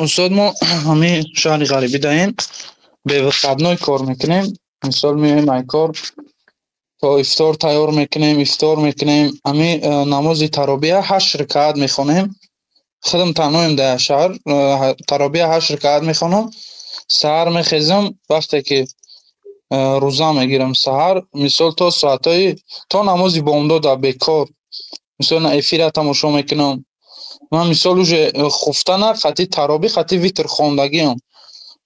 Устод, мо ҳамин шаҳри ғарибӣ даем, бевыходной кор мекунем. Мисол, меоем ай кор, то ифтор тайёр мекунем, ифтор мекунем. Ҳамин намози таровия ҳашт ракаат мехонем. Худам танҳоем дар шаҳр, таровия ҳашт ракаат мехонам. Саҳар мехезам, вақте ки рӯза мегирам саҳар, мисол, то соатҳои то намози бомдода бекор, мисол, на эфира тамошо мекунам. Ман, мисол, уже хуфтана хати тароби, хати витр хондагиам.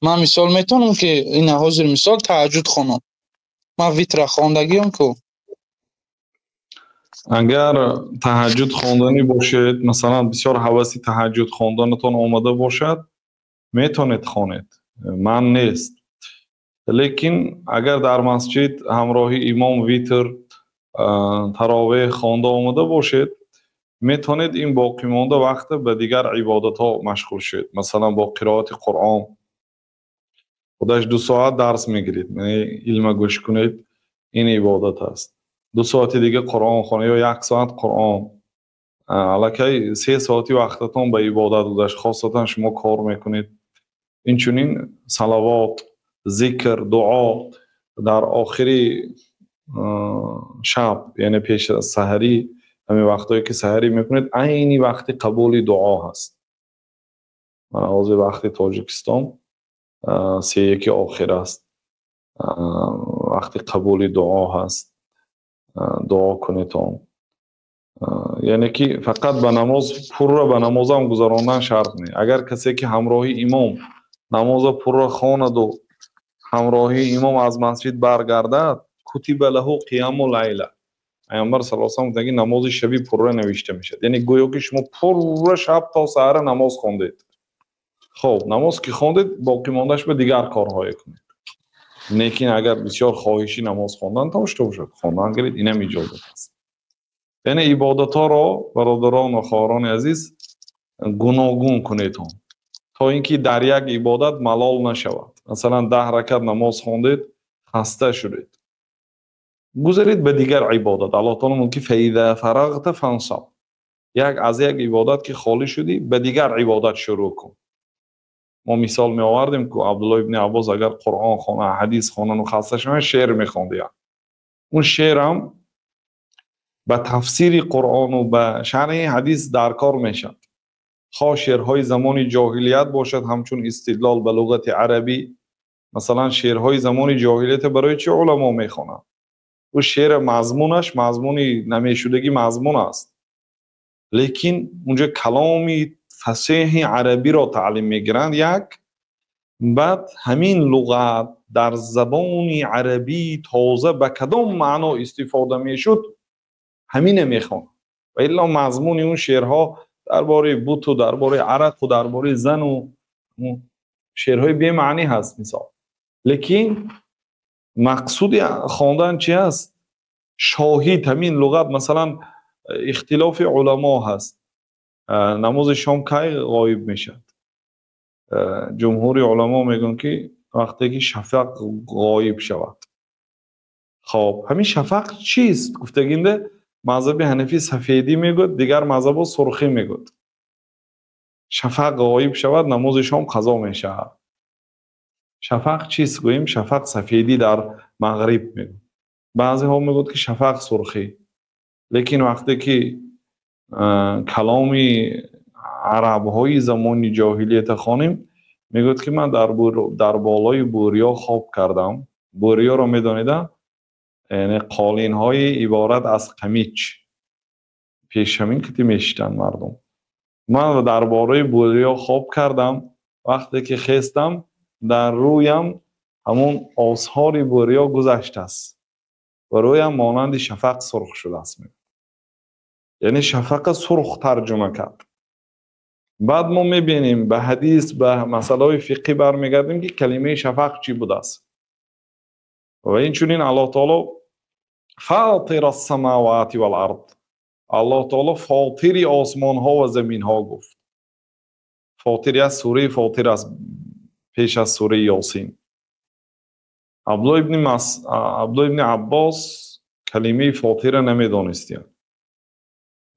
Ман, мисол, метавонам ки ина ҳозир, мисол, таҳаҷҷуд хонам? Ман витра хондагиам ку. Агар таҳаҷҷуд хонданӣ бошед, масалан, бисёр ҳаваси таҳаҷҷуд хонданатон омада бошад, метавонед хонед, манъ нест. Лекин агар дар масҷид ҳамроҳи имом витр, таровеҳ хонда омада бошед, метавонед ин боқимонда вақта ба дигар ибодатҳо машғул шавед, масалан, бо қироати Қуръон. Худаш 2 соат дарс мегиред, илма гӯш кунед, ин ибодат аст. 2 соати дига Қуръон хонед ё як соат Қуръон, аллакай 3 соати вақтатон ба ибодат гузашт, хосатан шумо кор мекунед. Инчунин салавот, зикр, дуо дар охири шаб, яъне пеш аз саҳарӣ, ҳамин вақтҳое ки саҳарӣ мекунед, айни вақти қабули дуо ҳаст. Мана ҳозир вақти Тоҷикистон сеяки охир аст, вақти қабули дуо ҳаст, дуо кунедон. Яъне ки фақат ба намоз, пурра ба намозам гузарондан шарт не. Агар касе ки ҳамроҳи имом намоза пурра хонаду ҳамроҳи имом аз масҷид баргардад, كتب له قيام ليلة. Паёмбар صلى الله عليه гуфтанд, ки намози шаби пурра навишта мешавад, яъне гӯё ки шумо пурра шаб то саҳара намоз хондед. Хоб, намоз ки хондед, боқимондааш ба дигар корҳое кунед. Лекин агар бисёр хоҳиши намоз хондан дошта бошад, хондан гиред, инам иҷозат аст. Яъне ибодатҳоро, бародарон ва хоҳарони азиз, гуногун кунедон, то ин ки дар як ибодат малол нашавад. Масалан, 10 ракат намоз хондед, хаста шудед, гузаред ба дигар ибодат. Аллоҳ таоло мегӯяд ки فإذا فرغت فانصب. Як аз як ибодат ки холӣ шудӣ, ба дигар ибодат шурӯъ кун. Мо мисол меовардем ку, Абдулло ибни Аббос агар Қуръон хона, ҳадис хонану хаста шаванд, шеър мехондиянд. Он шеърам ба тафсири Қуръону ба шарҳи ҳадис дар кор мешавад, хоҳ шеърҳои замони ҷоҳилият бошад, ҳамчун истидлол ба луғати арабӣ. Масалан, шеърҳои замони ҷоҳилията барои чӣ уламо мехонанд? Ӯ шеъра мазмунаш мазмуни намешудагӣ мазмун аст, лекин унҷо каломи фасеҳи арабиро таълим мегиранд. Як баъд ҳамин луғат дар забони арабии тоза ба кадом маъно истифода мешуд, ҳамина мехонад. Ва илло мазмуни он шеърҳо дар бораи буту, дар бораи арақу, дар бораи зану, шеърҳои бемаънӣ ҳаст, мисол. Лекин мақсуди хондан чи аст? Шоҳид ҳамин луғат. Масалан, ихтилофи уламо ҳаст, намози шом кай ғоиб мешавад? Ҷумҳури уламо мегӯянд, ки вақте ки шафақ ғоиб шавад. Хоб, ҳамин шафақ чист гуфтагинда, мазҳаби ҳанафӣ сафедӣ мегӯяд, дигар мазҳабҳо сурхӣ мегӯяд. Шафақ ғоиб шавад, намози шом қазо мешавад. Шафақ чист гӯем, шафақ сафедӣ дар мағриб мегӯяд. Баъзеҳо мегӯяд, ки шафақ сурхӣ. Лекин вақте ки каломи арабҳои замони ҷоҳилията хонем, мегӯяд, ки ман дар болои бӯриё хоб кардам. Бӯриёро медонида, яъне қолинҳои иборат аз қамич, пеш ҳамин кити мешитанд мардум. Ман дар бораи бӯриё хоб кардам, вақте ки хестам, дар рӯям ҳамон осҳори бӯриё гузаштааст ва рӯям монанди шафақ сурх шудааст. Яъне шафақа сурх тарҷума кард. Баъд мо мебинем, ба ҳадис, ба масъалаҳои фиқҳӣ бармегардем, ки калимаи шафақ чӣ будааст. Ва инчунин Аллоҳ таоло فاطر السماوات والأرض, Аллоҳ таоло фотири осмонҳо ва заминҳо гуфт. Фотири аст, сураи Фотир аст, пеш аз сураи Ёсин. Абдулло ибни Аббос калимаи фотира намедонистиянд.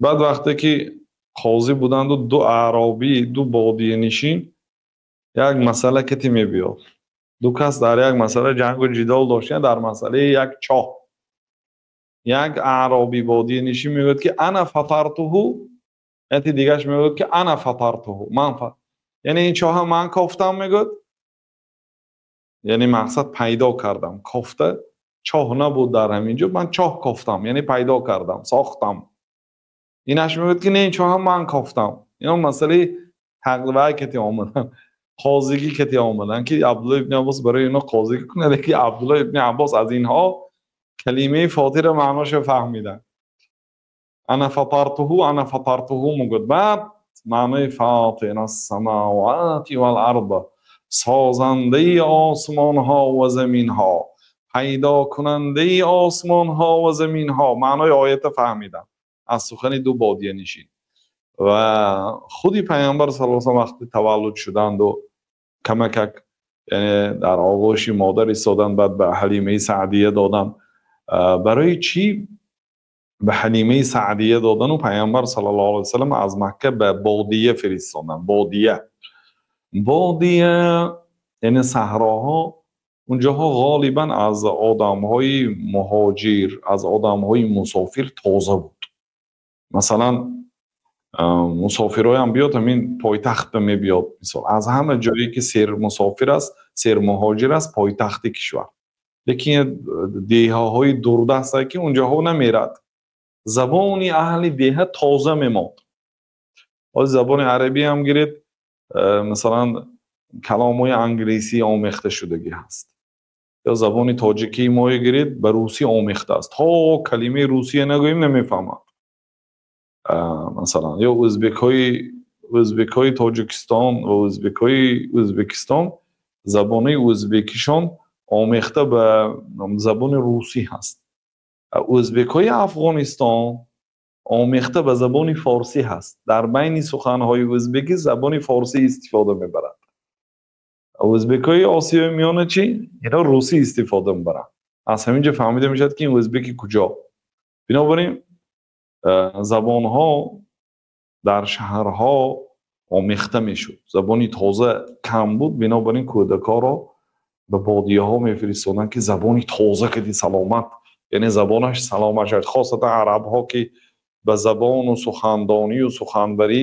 Баъд вақте ки қозӣ буданду, ду аъробӣ, ду бодиянишин. Як масъала кати мебиёд. Ду кас дар як масъала ҷангу ҷидол доштанд, дар масъалаи як чоҳ. Як аъробӣ бодиянишин мегӯяд, ки ана фатартуҳу, яке дигараш мегӯяд, ки ана фатартуҳу, ман яъне ин чоҳа ман кофтам, мегӯяд, яъне мақсад пайдо кардам. Кофта чоҳ набуд дар ҳамин ҷо, ман чоҳ кофтам, яъне пайдо кардам, сохтам. Инаш мегӯяд, ки не, ин чоҳа ман кофтам. Ино масъалаи тақвай кати омадан, қозигӣ кати омадан, ки Абдулло ибни Аббос барои ино қозигӣ кунад, лекин Абдулло ибни Аббос аз инҳо калимаи фотира маъношо фаҳмиданд. Ана фатартуҳу, ана фатартуҳу мегӯяд. Баъд маънои фатир ас-самавати вал-ард, созандаи осмонҳо ва заминҳо, пайдокунандаи осмонҳо ва заминҳо, маънои оята фаҳмиданд аз сухани ду бодиянишин. Ва худи Пайғамбар саллаллоҳу алайҳи васаллам вақти таваллуд шуданду камакак, яъне дар оғӯши модар истоданд, баъд ба Ҳалимаи Саъдия доданд. Барои чӣ ба Ҳалимаи Саъдия додану Пайғамбар саллаллоҳу алайҳи васаллам аз Макка ба бодия фиристоданд? Бодия, бодия яъне саҳроҳо, унҷоҳо ғолибан аз одамҳои муҳоҷир, аз одамҳои мусофир тоза буд. Масалан, мусофирҳоям биёд, ҳамин пойтахт ба мебиёд. Мисол, аз ҳама ҷое ки сермусофир аст, сермуҳоҷир аст, пойтахти кишвар. Лекин деҳаҳои дурдаст ки унҷоҳо намерад. Забони аҳли деҳа тоза мемонд. Ҳозир забони арабӣ ҳам гиред, масалан, каломҳои англисӣ омехта шудагӣ ҳаст. Ё забони тоҷикии мо гиред, ба русӣ омехта аст. То калимаи русия нагӯем, намефаҳманд. Масалан, ё ӯзбекҳои Тоҷикистон ва ӯзбекҳои Ӯзбекистон забони ӯзбекишон омехта ба забони русӣ ҳаст. Ӯзбекҳои Афғонистон омехта ба забони форсӣ ҳаст. Дар байни суханҳои ӯзбекӣ забони форсӣ истифода мебарад. Ӯзбекҳои Осиёи Миёна чӣ? Ино русӣ истифода мебаранд. Аз ҳамин ҷо фаҳмида мешавад, ки ин ӯзбеки куҷо. Бинобар ин забонҳо дар шаҳрҳо омехта мешуд. Забони тоза кам буд, бинобар ин кӯдакҳоро ба бодияҳо мефиристоданд, ки забони тоза кади саломат, яъне забонаш саломат шавад. Хосатан арабҳо, ки ба забону сухандонию суханбарӣ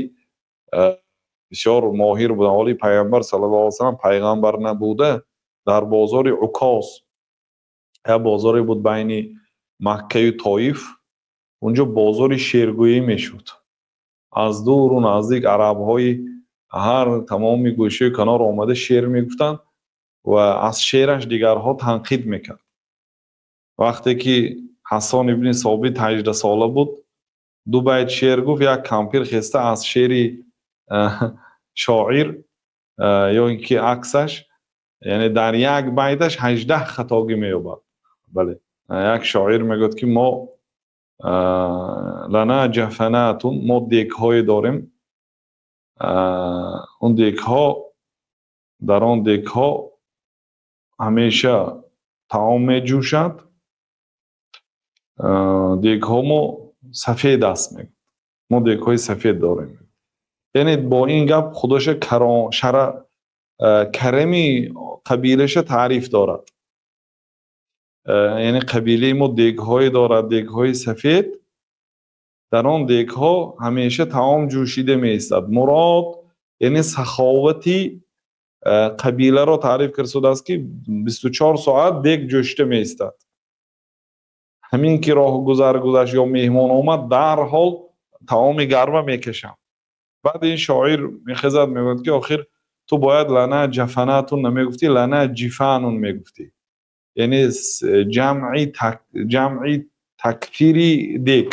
бисёр моҳир буданд. Ҳоли Пайғамбар саллаллоҳу алайҳи васаллам пайғамбар набуда, дар бозори Укоз, як бозоре буд байни Маккаю Тоиф, унҷо бозори шергӯӣ мешуд. Аз дуру наздик арабҳои ҳар тамоми гӯшаи канор омада шер мегуфтанд ва аз шераш дигарҳо танқид мекард. Вақте ки Ҳассон ибни Собит 18 сола буд, ду байт шер гуфт, як кампир хеста аз шери шоир ё ин ки аксаш, яъне дар як байташ 18 хатогӣ меёбад. Бале, як шоир мегӯяд, ки мо лана ҷафанатун, мо дегҳое дорем, он дегҳо, дар он дегҳо ҳамеша таом меҷӯшад, дегҳо мо сафед аст, мегӯяд, мо дегҳои сафед дорем. Яъне бо ин гап худоша карами қабилаша таъриф дорад. Яъне қабилаи мо дегҳое дорад, дегҳои сафед, дар он дегҳо ҳамеша таом ҷӯшида меистад. Мурод яъне саховати қабиларо таъриф кардааст, ки 24 соат дег ҷӯшида меистад. Ҳамин ки роҳгузар гузашт ё меҳмон омад, дарҳол таоми гарма мекашам. Баъд ин шоир мехезад, мегӯяд, ки охир ту бояд лана ҷафанатун намегуфтӣ, лана ҷифанун мегуфтӣ. Яъне ҷамъи такфири дег,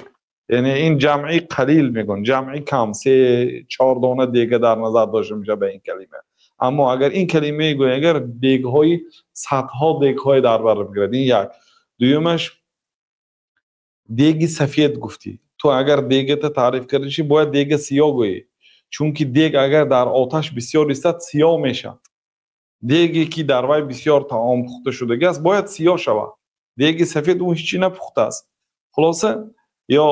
яъне ин ҷамъи қалил мегӯянд, ҷамъи кам, 3-4 дона дега дар назар дошта мешавад ба ин калима. Аммо агар ин калимае гӯем, агар дегҳои садҳо дегҳое дар бар мегирад, ин як. Дуюмаш, деги сафед гуфтӣ. Ту агар дегата таъриф кардӣ, бояд дега сиёҳ гӯӣ, чунки дег агар дар оташ бисёр истад, сиёҳ мешавад. Деге ки дар вай бисёр таом пухта шудагӣ аст, бояд сиёҳ шавад. Деги сафед ӯ ҳеҷ чӣ напухтааст. Хулоса, ё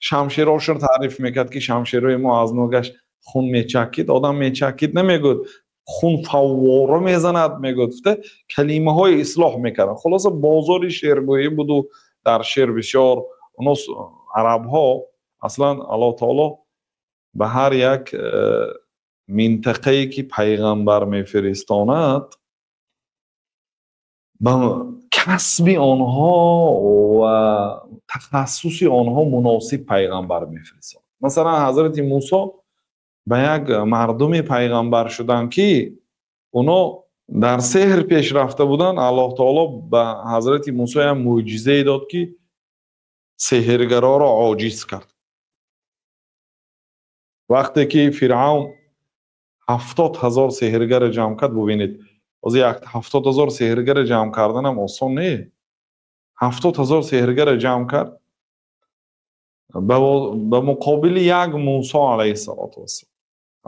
шамшерҳошро таъриф мекард, ки шамшерҳои мо аз ногаш хун мечакид. Одам мечакид намегӯяд, Хун фаввора мезанад, мегӯяд, гуфта калимаҳои ислоҳ мекарданд. Хулоса, бозори шеъргӯӣ буду дар шеър бисёр оно арабҳо аслан Аллоҳ таоло ба ҳар як минтақае ки пайғамбар мефиристонад, ба касби онҳо ва тахассуси онҳо муносиб пайғамбар мефиристонад. Масалан, ҳазрати Мусо ба як мардуме пайғамбар шуданд, ки оно дар сеҳр пеш рафта буданд. Аллоҳ таоло ба ҳазрати Мусо як мӯъҷизае дод, ки сеҳргароро оҷиз кард. Вақте ки Фиръавн 70 000 сеҳргарро ҷамъ кард, бубинед, ҳозир 70 000 сеҳргарро ҷамъ карданам осон не. 70 000 сеҳргарро ҷамъ кард ба муқобили як Мусо алайҳиссалоту вассалом.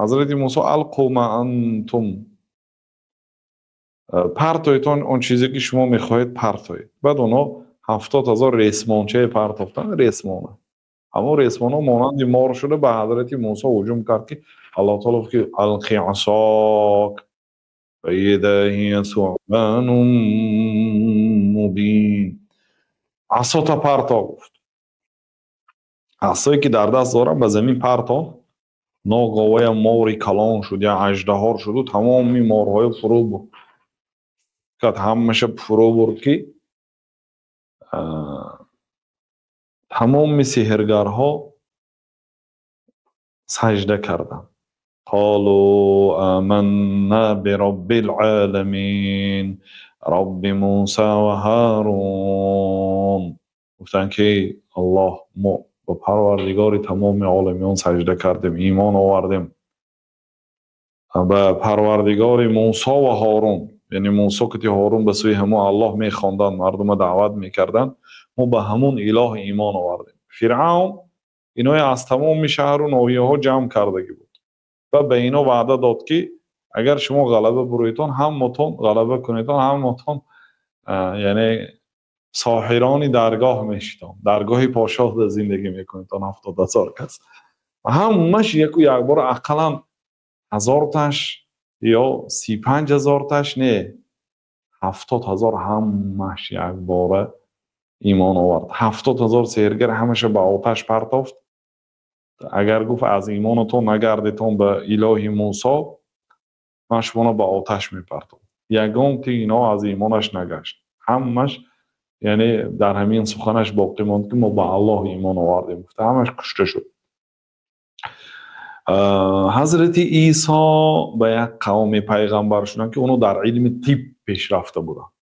Ҳазрати Мусо: «ألقوا ما أنتم», партоедтон он чизе ки шумо мехоҳед, партоед. Баъд онҳо 70 000 ресмончае партофтанд, ресмона. Ҳамон ресмонҳо монанди мор шуда ба ҳазрати Мусо ҳуҷум кард, ки Аллоҳ таоло гуфт, ки: «ألق عصاك فإذا هي ثعبان مبين». Асота парто, гуфт. Асое ки дар даст дорам, ба замин парто. Ногаҳ мори калон шуд, я аждаҳор шуду тамоми морҳои фурӯ бурд кард, ҳамаша фурӯ бурд, ки тамоми сеҳргарҳо сажда карданд. قالوا آمنا برب العالمين رب موسى وهارون. Гуфтанд, ки Аллоҳ, мо ба Парвардигори тамоми оламиён сажда кардем, имон овардем ба Парвардигори Мусо ва Ҳорун. Яъне Мусо ки Ҳорун ба сӯи ҳамон Аллоҳ мехонданд, мардума даъват мекарданд, мо ба ҳамон илоҳ имон овардем. Фиръавн иное аз тамоми шаҳру ноҳияҳо ҷамъ кардагӣ буд ва ба ино ваъда дод, ки агар шумо ғалаба буроедтон, ҳаматон ғалаба кунедтон, ҳаматон, яъне соҳирони даргоҳ мешитон, даргоҳи подшоҳ зиндагӣ мекунедтон. 70 000 кас ҳамаш яку якбора, ақаллан ҳазорташ ё 35 000таш не, 70 000 ҳамаш якбора имон овард. 70 000 сеҳргар ҳамаша ба оташ партофт. Агар, гуфт, аз имонатон нагардетон ба илоҳи Мусо, ман шуморо ба оташ мепартом. Ягон ти ино аз имонаш нагашт, ҳамаш, яъне дар ҳамин суханаш боқӣ монд, ки мо ба Аллоҳ имон овардем, гуфта, ҳамаш кушта шуд. Ҳазрати Исо ба як қавме пайғамбар шуданд, ки оно дар илми тиб пешрафта буданд.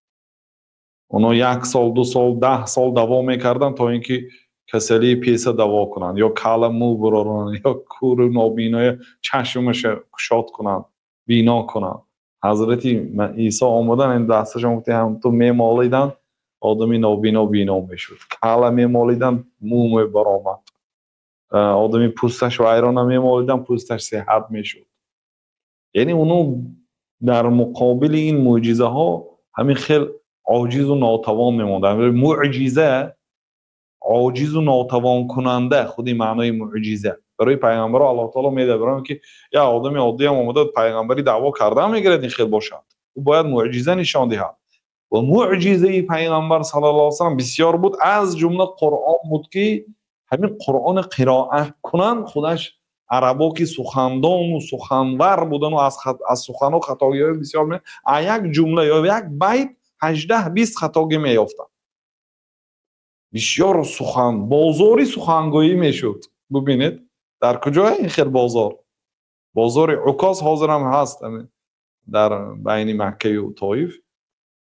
Оно як сол, 2 сол, 10 сол даво мекарданд, то ин ки касалии песа даво кунанд, ё кала мӯ буроранд, ё кӯру нобиноя чашмаша кушод кунанд, бино кунанд. Ҳазрати Исо омадан, ин дасташон гуфта, ту мемолиданд, одами нобино бино мешуд, кала мемолиданд, мӯ мебаромад, одами пӯсташ вайрона мемолиданд, пӯсташ сеҳат мешуд. Яъне оно дар муқобили ин мӯъҷизаҳо ҳамин хел оҷизу нотавон мемонданд. Мӯъҷиза оҷизу нотавонкунанда, худи маънои мӯъҷиза барои пайғамбаро Аллоҳ таоло медиҳад, барои ки як одами оддиам омада пайғамбарӣ даъво кардан мегирад, ин хел бошад, ӯ бояд мӯъҷиза нишон диҳад. Ва мӯъҷизаи пайғамбар саллаллоҳу алайhi васаллам бисёр буд, аз ҷумла Қуръон буд, ки ҳамин Қуръони қироат кунанд, худаш арабо ки сухандону суханвар будану аз суханҳо хатогиҳои бисёр, а як ҷумла ё як байт 18-20 хатогӣ меёфтанд. Бисёр сухан, бозори сухангӯӣ мешуд. Бубинед, дар куҷо ин хел бозор, бозори Укоз ҳозирам ҳаст дар байни Маккаю Тоиф,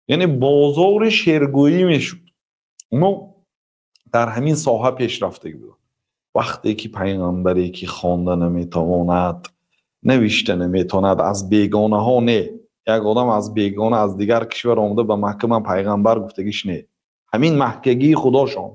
яъне бозори шеъргӯӣ мешуд. Оно дар ҳамин соҳа пешрафтагӣ буданд. Вақте ки пайғамбаре ки хонда наметавонад, навишта наметавонад, аз бегонаҳо не, як одам аз бегона, аз дигар кишвар омада ба Макка ман пайғамбар гуфтагиш не, ҳамин маҳкагии худошон,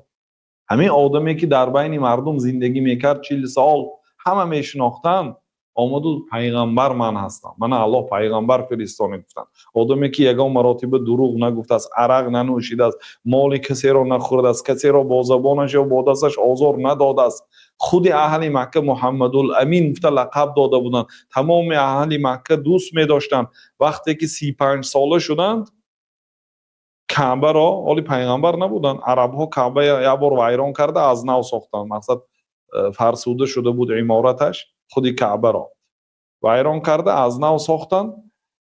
ҳамин одаме ки дар байни мардум зиндагӣ мекард 40 сол, ҳама мешинохтанд, Омаду пайғамбар ман ҳастам, мана Аллоҳ пайғамбар фиристонид гуфтанд. Одаме ки ягон маротиба дурӯғ нагуфтааст, арақ нанӯшидааст, моли касеро нахӯрдааст, касеро бо забонаш ё бо дасташ озор надодааст. Худи аҳли Макка Муҳаммадул Амин гуфта лақаб дода буданд. Тамоми аҳли Макка дӯст медоштанд. Вақте ки 35 сола шуданд, Каъбаро, ҳоли пайғамбар набуданд, арабҳо Каъба як бор вайрон карда, аз нав сохтанд. Мақсад, фарсуда шуда буд имораташ. Худи Каъбаро вайрон карда, аз нав сохтанд.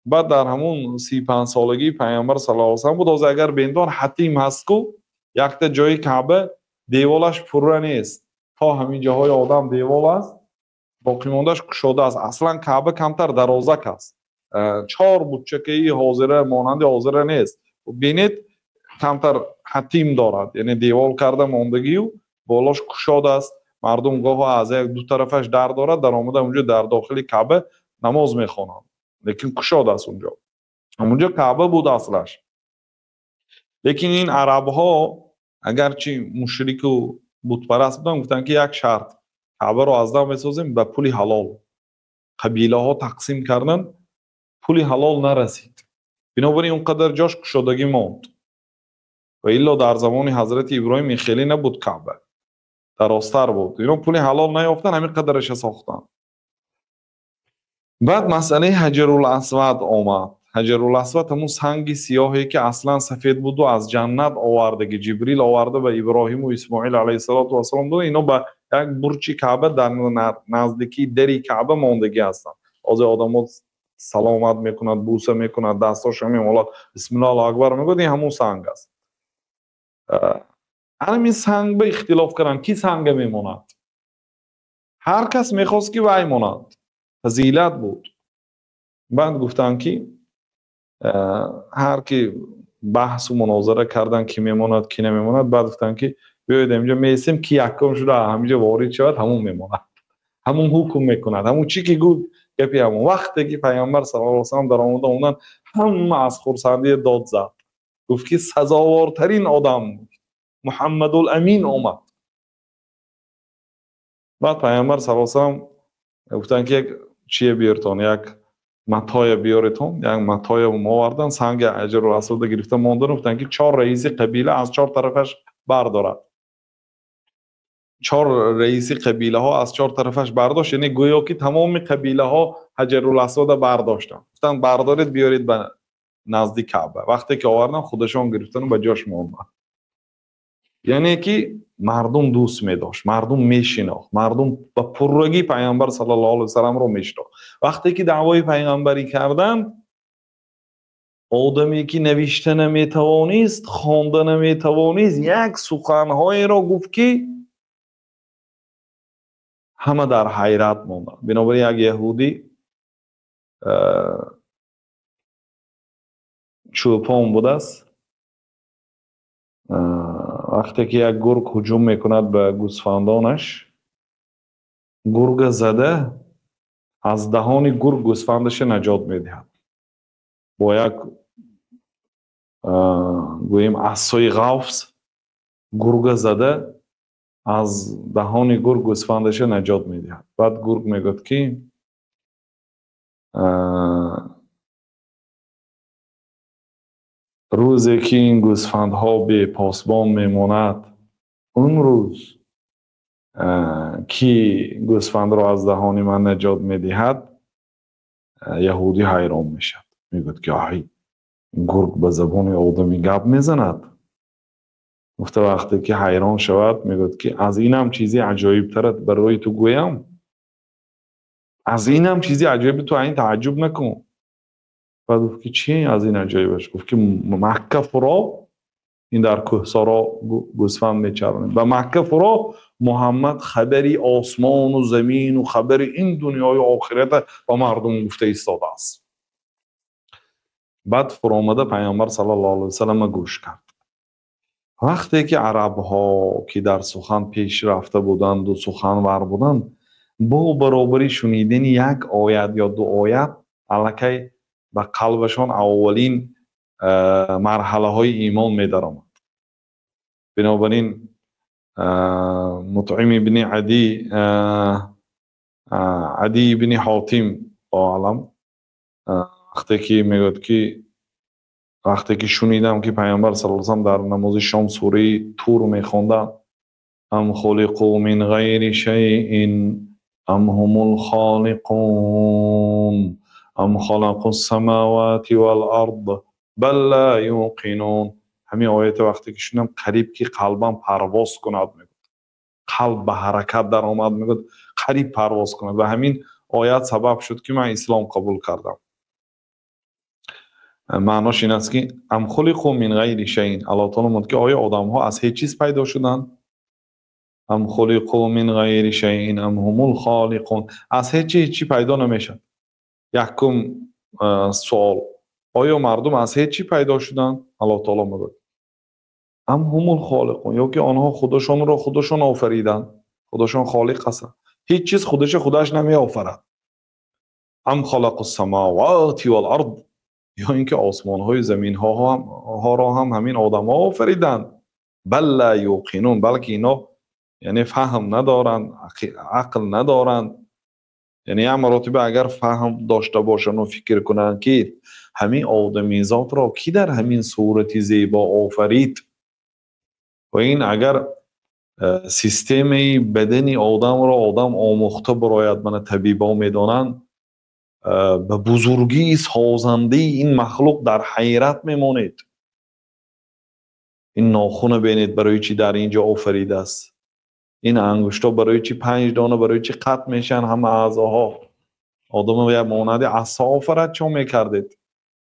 Баъд дар ҳамун 35-солагии пайғамбар саллаллоҳу алайҳи васаллам буд. Ҳозир агар бендон, Ҳатим ҳаст ку, якта ҷои Каъба деволаш пурра нест, то ҳамин ҷоҳои одам девол аст, боқимондааш кушода аст. Аслан Каъба камтар дарозак аст, чор буччакаи ҳозира монанди ҳозира нест. Бинед, камтар ҳатим дорад, яъне девол карда мондагию болош кушод аст. Мардум гоҳо аз як ду тарафаш дар дорад, даромада унҷо дар дохили Каъба намоз мехонанд, лекин кушод аст унҷо. Ҳамунҷо Каъба буд аслаш. Лекин ин арабҳо агарчи мушрику бутпараст буданд, гуфтанд ки як шарт: Каъбаро аз нав месозем ба пули ҳалол. Қабилаҳо тақсим карданд, пули ҳалол нарасид, бинобар ин он қадар ҷош кушодагӣ монд. Ва илло дар замони ҳазрати Иброҳим ин хеле набуд, Каъба дарозтар буд. Ино пули ҳалол наёфтан, ҳамин қадараша сохтанд. Баъд масъалаи Ҳаҷарул Асвад омад. Ҳаҷарул Асвад ҳамун санги сиёҳе ки аслан сафед буду аз ҷаннат овардаги, Ҷибрил оварда ба Иброҳиму Исмоил алайҳиссалоту вассалом дод. Ино ба як бурчи Каъба дар наздикии дари Каъба мондагӣ ҳастанд. Ҳозир одамо саломат мекунад, буса мекунад, дастошо мемолад, бисмилла, Аллоҳу акбар мегӯяд. Ин ҳамун санг аст. Ҳамин санг ба ихтилоф карданд, ки санга мемонад. Ҳар кас мехост, ки вай монад, фазилат буд. Баъд гуфтанд, ки ҳар ки баҳсу мунозара карданд, ки мемонад, ки намемонад. Баъд гуфтанд, ки биёед, инҷо меистем, ки якум шуда ҳаминҷо ворид шавад, ҳамун мемонад, ҳамун ҳукм мекунад, ҳамун чӣ ки гуфт, гапи ҳамун. Вақте ки пайғамбар саллаллоҳу алайҳи васаллам даромада омаданд, ҳама аз хурсандӣ дод зад, гуфт ки сазоворторин одам Муҳаммадул Амин омад. Баъд пайғамбар саллаллоҳу алайҳи васаллам гуфтанд, ки як чие биёртон, як матоя биёретон. Як матоя овардан, санги Ҳаҷарул Асвада гирифта мондан. Гуфтанд, ки чор раиси қабила аз чор тарафаш бардорад. Чор раиси қабилаҳо аз чор тарафаш бардошт, яъне гӯё ки тамоми қабилаҳо Ҳаҷарул Асвада бардоштанд. Гуфтанд, бардоред, биёред ба назди Каъба. Вақте ки овардан, худашон гирифтану ба ҷош монданд. Яъне ки мардум дӯст медошт, мардум мешинохт, мардум ба пуррагӣ пайғамбар саллаллоҳу алайҳи васалламро мешинохт. Вақте ки даъвои пайғамбарӣ карданд, одаме ки навишта наметавонист, хонда наметавонист, як суханҳоеро гуфт, ки ҳама дар ҳайрат монданд. Бинобар ин як яҳудӣ чӯпон будааст. Вақте ки як гург ҳуҷум мекунад ба гӯсфандонаш, гурга зада, аз даҳони гург гӯсфандаша наҷот медиҳад. Бо як, гӯем, асои ғафз гурга зада, аз даҳони гург гӯсфандаша наҷот медиҳад. Баъд гург мегӯяд, ки рӯзе ки ин гӯсфандҳо бепосбон мемонад, он рӯз ки гӯсфандро аз даҳони ман наҷот медиҳад? Яҳудӣ ҳайрон мешавад, мегӯяд, ки ай, гург ба забони одамӣ гап мезанад гуфта. Вақте ки ҳайрон шавад, мегӯяд, ки аз инам чизи аҷоибтарат барои ту гӯям, аз инам чизи аҷоиб, ту айн тааҷҷуб накун. Баъд гуфт, ки чи аз ин аҷоибаш? Гуфт, ки Макка фуро, ин дар кӯҳсоро гӯсфанд мечаронем, ба Макка фуро, Муҳаммад хабари осмону замину хабари ин дунёю охирата ба мардум гуфта истодааст. Баъд фуромада, пайғамбар саллаллоҳу алайҳи васаллама гӯш кард. Вақте ки арабҳо, ки дар сухан пеш рафта буданду суханвар буданд, бо баробари шунидани як оят ё ду оят аллакай ба қалбашон аввалин марҳалаҳои имон медаромад. Бинобар ин Мутъим ибни Адӣ. Адӣ ибни Ҳотим алам вақте ки мегӯяд, ки вақте ки шунидам, ки Пайғамбар саллаллоҳу алайҳи васаллам дар намози шом сураи Тур мехонданд, ам хулиқу мин ғайри шайъин ам ҳумул холиқун ам халақус самавати вал ард бал ла юқинун. Ҳамин оята вақте ки шунидам, қариб ки қалбам парвоз кунад, мегӯяд, қалб ба ҳаракат даромад, мегӯяд, қариб парвоз кунад. Ва ҳамин оят сабаб шуд, ки ман ислом қабул кардам. Маънош ин аст, ки ам хулиқу мин ғайри шайъин, Аллоҳ таоло мегӯяд, ки оё одамҳо аз ҳеҷ чиз пайдо шуданд? Ам хулиқу мин ғайри шайъин ам ҳумул холиқун, аз ҳеҷ чи ҳеҷ чи пайдо намешавад. Якум суол: оё мардум аз ҳеҷ чи пайдо шуданд? Аллоҳ таоло мегӯяд: ам ҳумул холиқун, ё ки онҳо худашонро худашон офариданд, худашон холиқ ҳастанд. Ҳеҷ чиз худаша худаш намеофарад. Ам халақу самавати вал ард, ё ин ки осмонҳои заминҳоро ҳам ҳамин одамҳо офариданд. Бал ла юқинун, балки ино яъне фаҳм надоранд, ақл надоранд. Яъне як маротиба агар фаҳм дошта бошанду фикр кунанд, ки ҳамин одамизодро кӣ дар ҳамин сурати зебо офарид, ва ин агар системаи бадани одамро одам омӯхта барояд, мана табибон медонанд, ба бузургии созандаи ин махлуқ дар ҳайрат мемонед. Ин нохуна бинед, барои чӣ дар ин ҷо офаридааст? Ин ангушто барои чӣ 5 дона, барои чӣ қатъ мешаванд ҳама аъзоҳо? Одамро як монанди асо офарад, чо мекардед?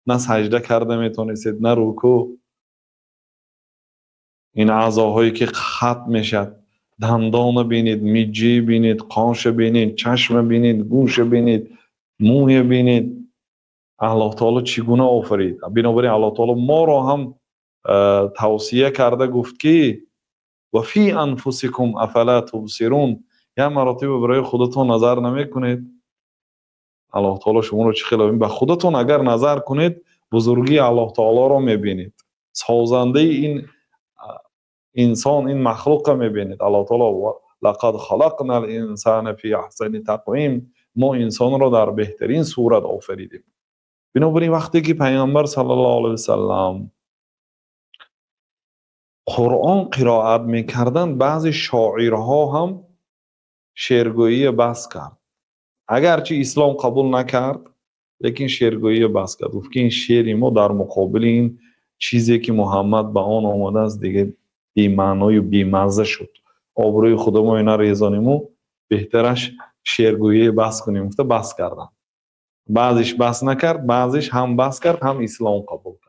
На саҷда карда метонистед, на рукӯъ. Ин аъзоҳое ки хат мешавад, дандона бинед, миҷҷӣ бинед, қоша бинед, чашма бинед, гӯша бинед, мӯя бинед. Аллоҳ таоло чӣ гуна офарид? Бинобар ин Аллоҳ таоло моро ҳам тавсия карда гуфт, ки ва фи анфусикум афала тубсирун, як маротиба барои худатон назар намекунед? Аллоҳ таоло шуморо чӣ хел? Ба худатон агар назар кунед, бузургии Аллоҳ таолоро мебинед, созандаи ин инсон, ин махлуқро мебинед. Аллоҳ таоло: лақад халақнал инсана фи аҳсани тақвим, мо инсонро дар беҳтарин сурат офаридем. Бинобар ин вақте ки Пайғамбар саллаллоҳу алайҳи васаллам Қуръон қироат мекарданд, баъзе шоирҳо ҳам шеъргӯия бас кард. Агарчи ислом қабул накард, лекин шеъргӯия бас кард. Гуфт, ки ин шеъри мо дар муқобили ин чизе, ки Муҳаммад ба он омадааст, дига бемаъною бемазза шуд. Обрӯи худамо ина резониму беҳтараш шеъргӯие бас кунем, гуфта бас карданд. Баъзеш бас накард, баъзеш ҳам бас кард, ҳам ислом қабул кард.